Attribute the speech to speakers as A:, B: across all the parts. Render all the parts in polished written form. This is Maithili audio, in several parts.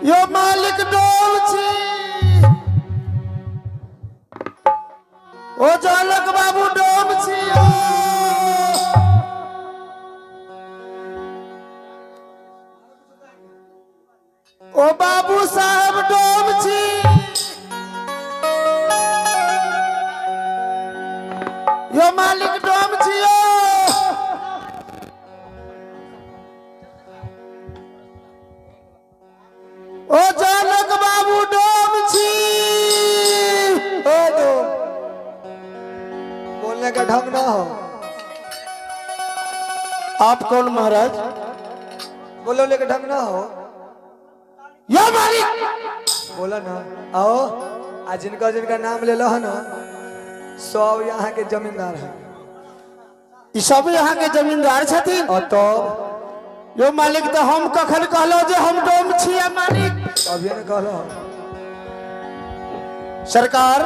A: यो मालिक डोम छी। ओ जनक बाबू डोम छी। ओ बाबू साहेब डोम छी। यो मालिक डोम छी। ओ जनक बाबू डोम छी।
B: ओ डोम, बोलने का ढंग ना हो।
A: आप कौन महाराज?
B: बोलो के ढंग ना हो।
A: यो मालिक
B: बोला ना। आओ, आ जिनका जिनका नाम ले लो है ना, सब यहाँ के जमींदार है।
A: ई सब यहाँ के जमींदार छथिन?
B: और तो
A: यो मालिक, तो हम कखन कहलो जे हम डोम छियै मालिक?
B: अभी ने कहलो।
A: सरकार।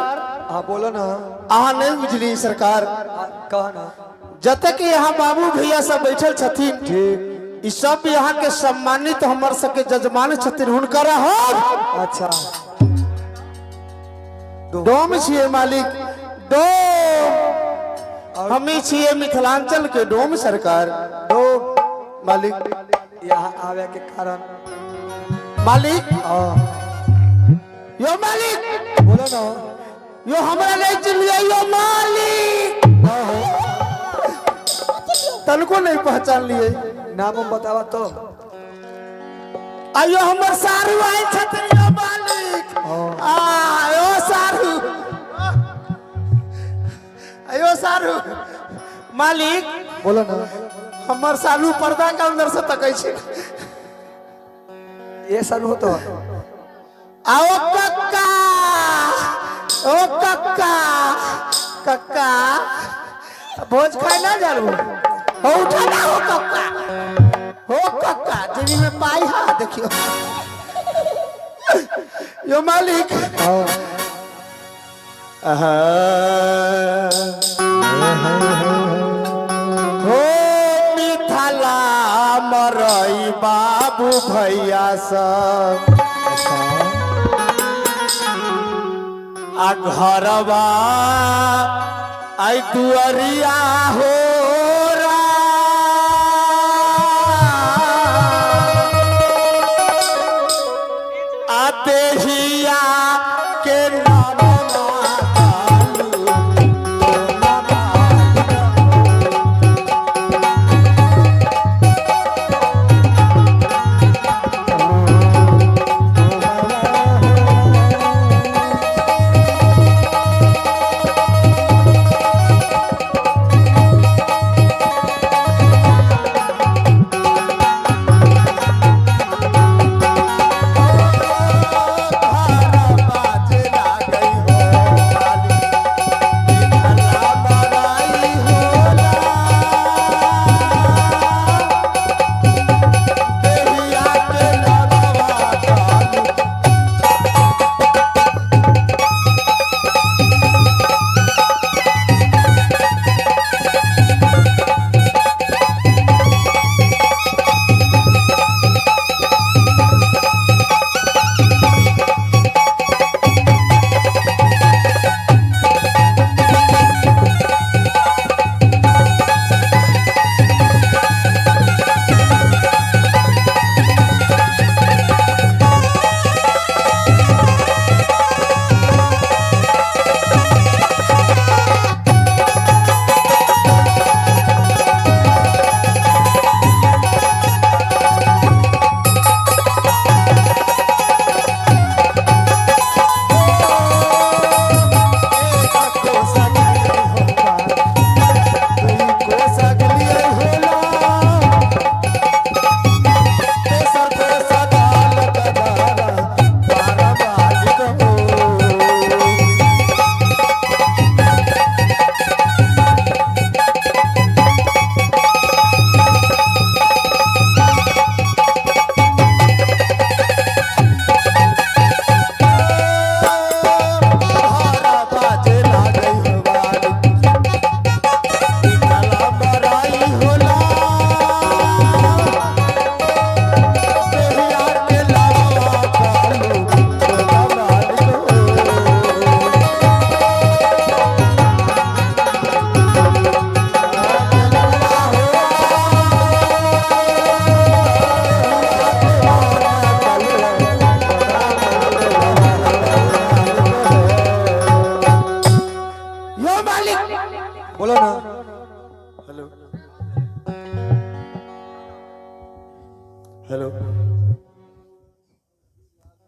B: हाँ, बोलो ना।
A: अहाँ नहीं बुझली सरकार।
B: हाँ, कह ना।
A: जतक यहाँ बाबू भैया सब बैठल छथिन,
B: ठीक।
A: ई सब यहाँ के सम्मानित हमर सबके जजमान छथिन, हुनकर हम
B: अच्छा
A: डोम छियै मालिक, डोम। हमी छियै मिथिलांचल के डोम सरकार।
B: डोम।
A: मालिक।
B: यहाँ आवे के कारण?
A: मालिक।
B: हाँ।
A: यो मालिक।
B: बोलो ना।
A: यो हमरा नहीं चिल्लिए यो मालिक।
B: ना हो।
A: तनको नहीं पहचान लिए।
B: नाम हम बतावा तो।
A: आयो हमर सारू आयल छथिन यो मालिक।
B: हाँ।
A: आयो सारू, आयो सारू मालिक।
B: बोलो ना।
A: हमर सालू पर्दा के अंदर से तकै छै।
B: ये सब हो तो।
A: आओ कक्का, ओ कक्का, कक्का भोज खाए ना जालू हो, उठा ना हो कक्का, हो कक्का, जेबी में पाई हा देखियो यो मालिक।
B: हाँ।
A: हो मिथिला मरई बाबू भैया सब आ घरवा आई दुअरिया हो रा। आ देहिया के नाम कालू। हेलो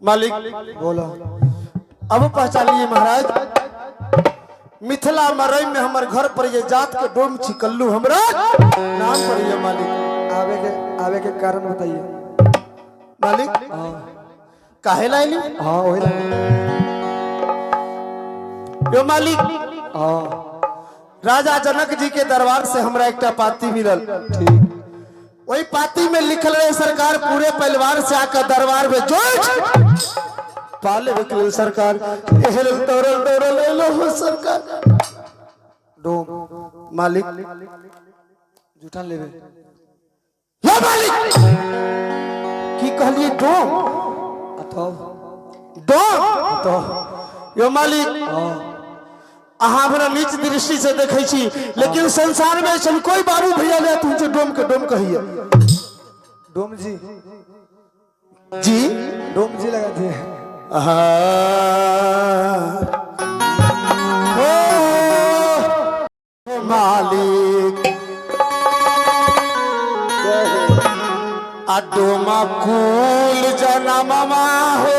A: मालिक।
B: बोलो।
A: अब पहचान लिए महाराज, मिथिला मरई में हमर घर पर ये जात के डोम छी कल्लू हमरा नाम पर ये मालिक।
B: आवे के कारण बताइए।
A: मालिक।
B: हाँ।
A: काहे लाइली?
B: हाँ, वही लगे।
A: यो मालिक।
B: हाँ।
A: राजा जनक जी के दरबार से हमरा एकटा पाती मिलल।
B: ठीक।
A: वही पाती में लिखल रहे सरकार, पूरे परिवार से आकर दरबार में जोड़ पाले के सरकार, एहे लेल दौड़ल दौड़ल एलो हो सरकार।
B: डोम।
A: मालिक।
B: जूठन लेवे।
A: यो मालिक, की कहलिए डोम?
B: अथव।
A: डोम।
B: तो।
A: यो मालिक।
B: हाँ।
A: अहाँ हमरा नीच दृष्टि से देखै छी, लेकिन संसार में ऐसन कोई बाबू भैया नहीं तुम जे डोम के डोम कहिए।
B: डोम जी।
A: जी।
B: डोम जी लगा दिए।
A: ओ मालिक, आ डोमा कुल जन्ममा हो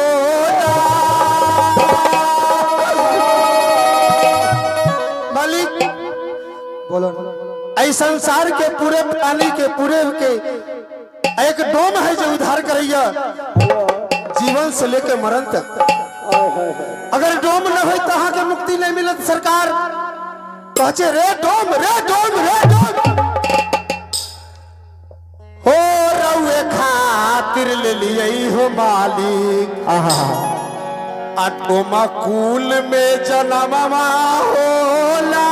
A: मालिक।
B: बोलो।
A: एहि संसार के पूरे प्राणी के पूरे के एक डोम है जो उद्धार करैया जीवन से लेकर मरण तक। अगर डोम न हो तो अहाँ के मुक्ति नहीं मिलत सरकार। कहचे रे डोम, रे डोम, रे डोम हो, रउए खातिर ले लियै हो मालिक। आ डोमा कुल में जन्मवा होला,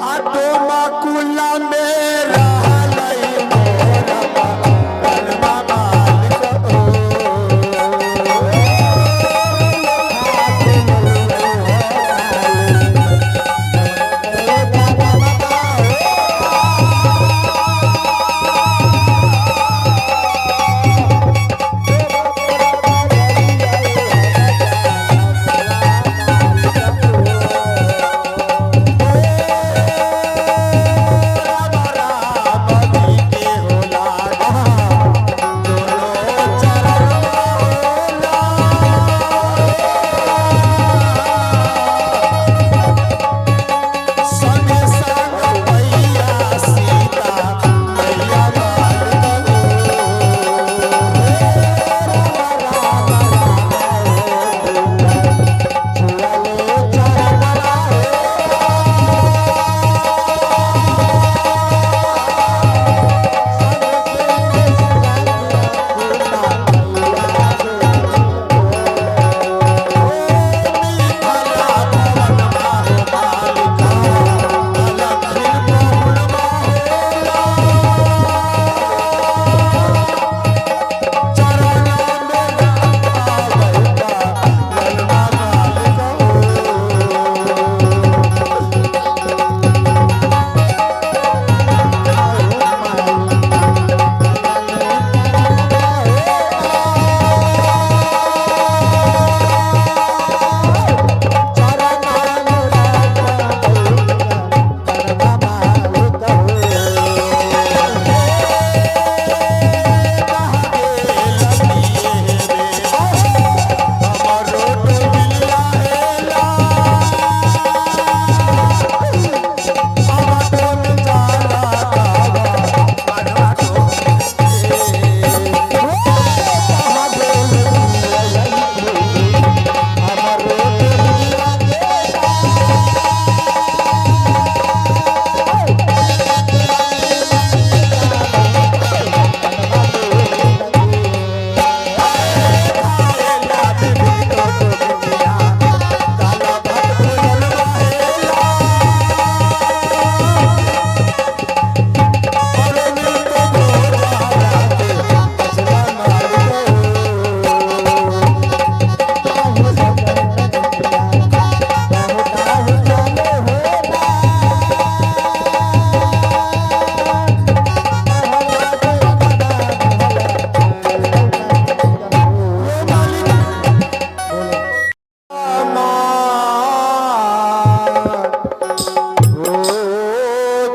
A: आ डोमा कुल में रहलै मोरा बनमा मालिक ओ।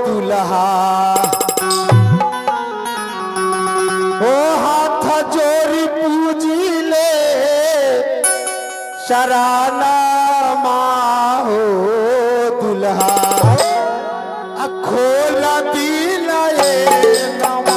A: दुल्हा। खोल दिल ए।